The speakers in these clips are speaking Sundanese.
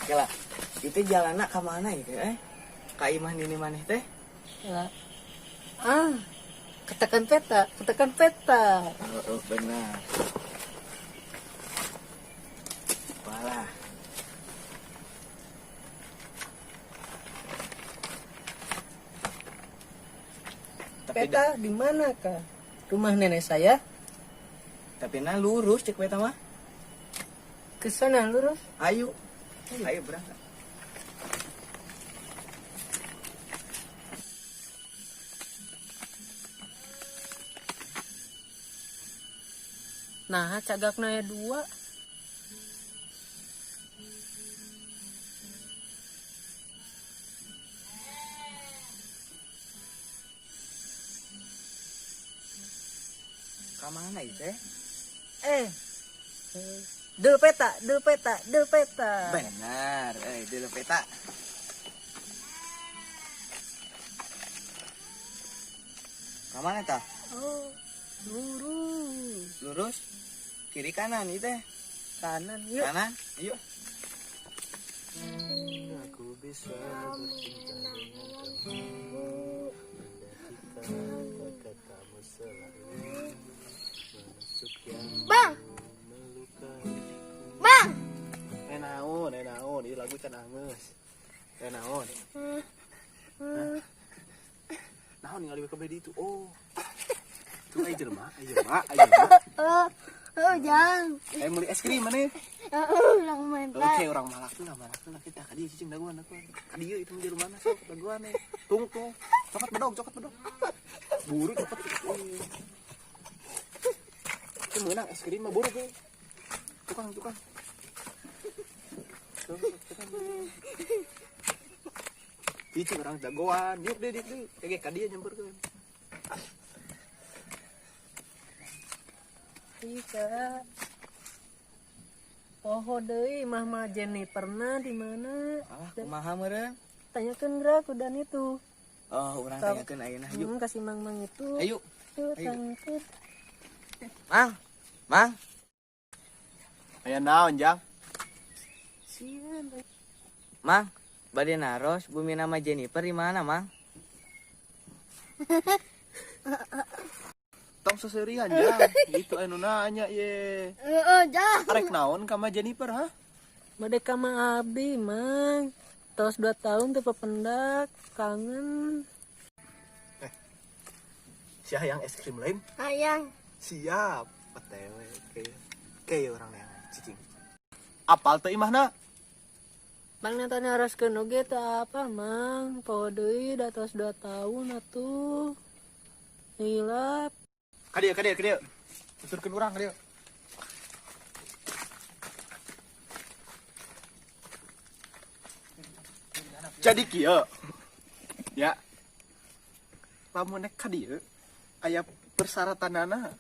Kela, itu jalanna ka mana itu eh? Ka imah nini maneh teh? Lah. Ah, ketekan peta, ketekan peta. Oh, oh benar. Walah. Tapi Peta di mana kah? Rumah nenek saya. Tapi nah lurus cek peta mah. Ke sana lurus. Ayo. Ayo berangkat. Nah, cagakna aya dua. Ka mana itu teh? Eh. Deul peta, deul peta, deul peta. Benar, deul peta. Ka mana tah? Oh, lurus. Lurus. Kiri kanan itu teh. Kanan, yuk. Kanan, yuk. Aku bisa bercinta dengan kamu. Andai kata-katamu selalu menusuk yang Bang. melukaiku. Bang. Naon, naon, ieu lagu can angeus. Naon. Hah? Naon ningali we kabeh di itu. Oh. Tuh aya jelema, aya jelema, aya jelema. Oh, jangan. Meuli es krim maneh. Heeh, urang minta. Oke, urang malak lah, malak lah kita ka dieu cicing daguan daguan. Ka dieu itu mah jelema sok daguan eh. Tung tung. Cokot bedog, cokot bedog. Buru cokot. Itu meunang es krim mah buru ge. Tukang, tukang. Tukang. Cicing urang dagoan, diuk deui, diuk deui. Kege ka dieu nyamperkeun. Iya. Poho deui mah mah Jennifer na di mana? Alah, kumaha meureun? Tanyakeun geura ku dan itu. Oh, urang tanyakeun ayeuna yuk. Kasih mang-mang itu. Ayo. Tuh, Ayo. tanyakeun. Mang. Mang. Aya naon, Jang? Sieun. Mang, bade naros bumi nama Jennifer di mana, Mang? Tong seserian, Jang. Itu anu nanya ye. Heeh, Jang. Arek naon ka ma Jennifer, ha? Bade ka ma abdi, Mang. Tos 2 tahun teu papendak, kangen. Si hayang es krim lain? Hayang. Siap. OTW ke. Ke urang neangan cicing. Apal teu imahna? Mang nata naroskeun oge teu apa, Mang. Poho deui da tos 2 tahun atuh. Hilap. Ka dieu, ka dieu, ka dieu. Tuturkeun urang ka dieu. Jadi kieu. Ya. Lamun nek ka dieu aya persyaratanana.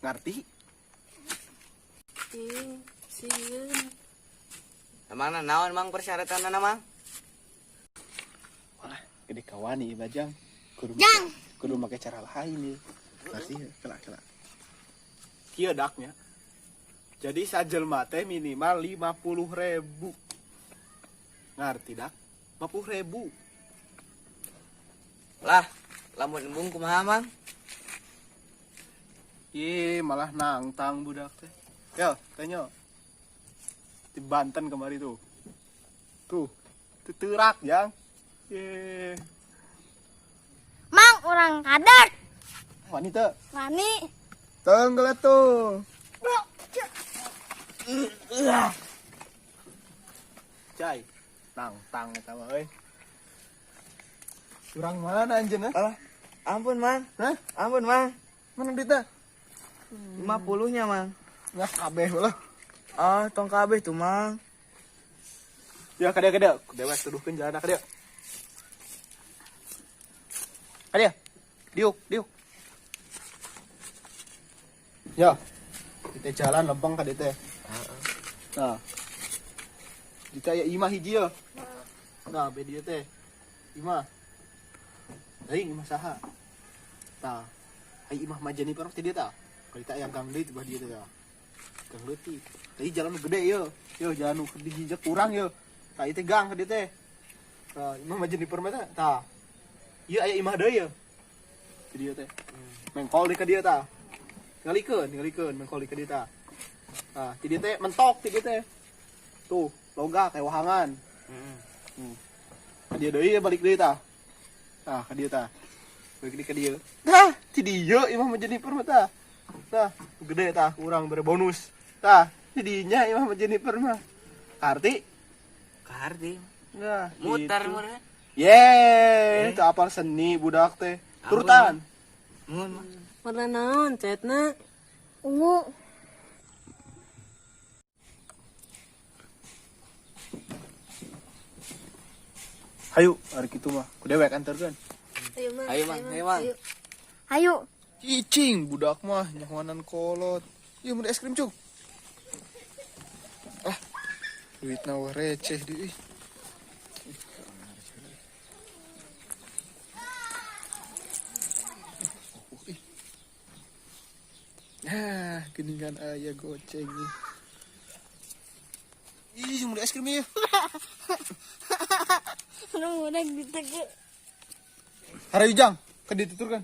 Ngarti? Ih, sieun. Mana naon Mang persyaratanana, Mang? Wah, gede kawani ieu mah, Jang. Kudu Jang. Kudu make cara lain ieu. Ngarti ya? Kelak, kelak. Kieu daknya. Jadi sajelma teh minimal 50.000. Ngarti dak? 50.000. Lah, lamun embung kumaha, Mang? Ih, malah nangtang budak teh. Yo, tanya. Di Banten kemarin tuh. Tuh, teterak, Jang. Ye. Mang, urang kader. Wanita. Wani. Tenggelam tuh. Cai, nangtang eta mah euy. Urang mana anjeunna? Alah, ampun, Mang. Hah? Ampun, Mang. Mana duitna? 50-nya, Mang. Nggak kabeh lah. Ah, tong kabeh tuh, Mang. Ya, ka dieu, ka dieu. Dewek tuduhkeun jalan ka dieu. Ka dieu. Diuk, diuk. Ya. Kita jalan lempeng ka dieu teh. Heeh. Nah. Jika aya imah hiji ya. Nah, be dieu teh. Imah. Deui imah saha? Tah. Ai imah mah Jennifer teh dieu tah. Kalau kita aya gang deui teh bah dieu teh tah. Gang leutik. Tadi jalan nu gede yo. Yo jalan nu dijejek kurang yo. Tah ieu teh gang ka dieu teh. Tah imah mah Jennifer mah teh. Tah. Ieu aya imah deui yo. Di dieu teh. Mengkol di ka dieu tah. Ningalikeun mengkol di ka dieu tah. Tah, di dieu teh mentok di dieu teh. Tuh, logak kayak wahangan. Heeh. Ka dieu deui balik deui tah. Tah, ka dieu tah. Balik deui ka dieu. Tah, di dieu imah mah Jennifer mah tah. Tah, gede tah, kurang bere bonus. Tah, di dinya imah mah Jennifer mah. Karti? Karti. Nah, muter gitu. Meureun. Yeay, teu apal seni budak teh. Turutan. Mun. Warna naon catna? Ungu. Hayu, ari kitu mah. Ku dewek anterkeun. Ayo Mang. Ayo, Mang. Ayo, Mang. Ayo. Cicing budak mah nyahoanan kolot. Ieu mun es krim cuk. Ah, duitna wah receh deui. Nah, geningan aya goceng ih. Ih, mun es krim ieu. Nu udah gitu. Harayu jang, ka dituturkan.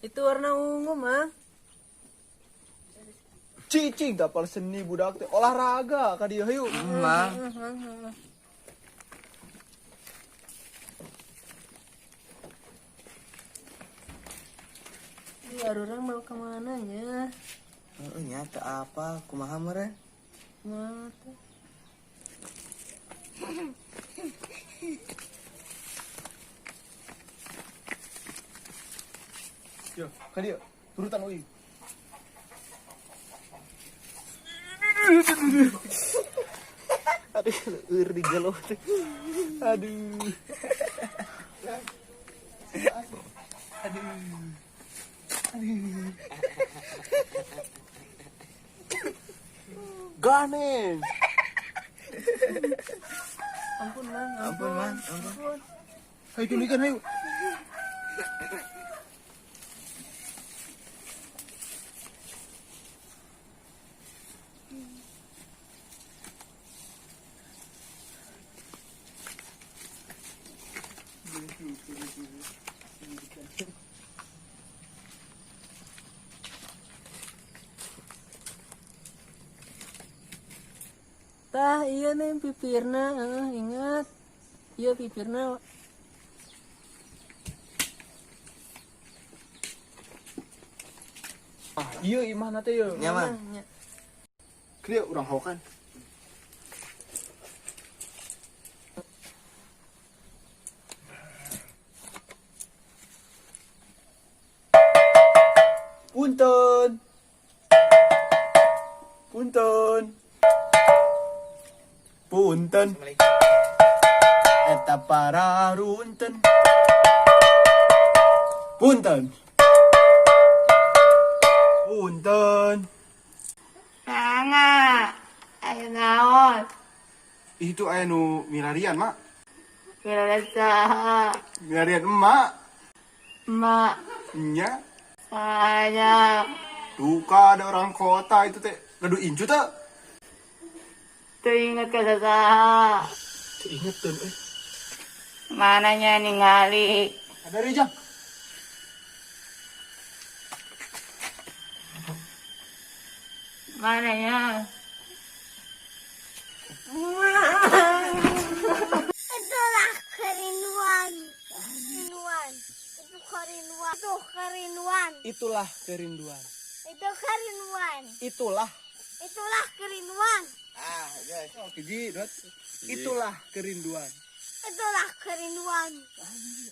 Itu warna ungu, Mang. Cicing dapal seni budak teh olahraga ka dieu hayu. Mang. Ih, orang mau kemana nya? Heeh nya teu apal kumaha meureun? Kumaha teh? Yo, ka dieu. Turutan euy. Aduh, leur di gelo teh. Aduh. Aduh. Aduh. Ganeng. Ampun, Mang. Ampun, Mang. Ampun. Hayu tuluykeun hayu. Tah, iya nih pipirna, ingat. Iya pipirna. Ah, iya imahna teh ye. Nya, Mang. Nya. Kieu urang hokan. Punten. Punten. Punten. Eta pararunten. Punten. Punten. Mangga, aya naon? Itu aya nu milarian, Mak. Milarian saha? Milarian emak. Emak. Nya. Saya. Duka ada orang kota itu teh. Gaduh incu teh. Teu inget ka saha. Teu inget teu euy. Mananya ningali. Ada Rijang. Mananya? Itulah kerinduan. Kerinduan. Itu kerinduan. Itu kerinduan. Itulah kerinduan. Itu kerinduan. Itulah. Itulah kerinduan. Ah, guys. Oke, Ji, dot. Itulah kerinduan. Itulah kerinduan.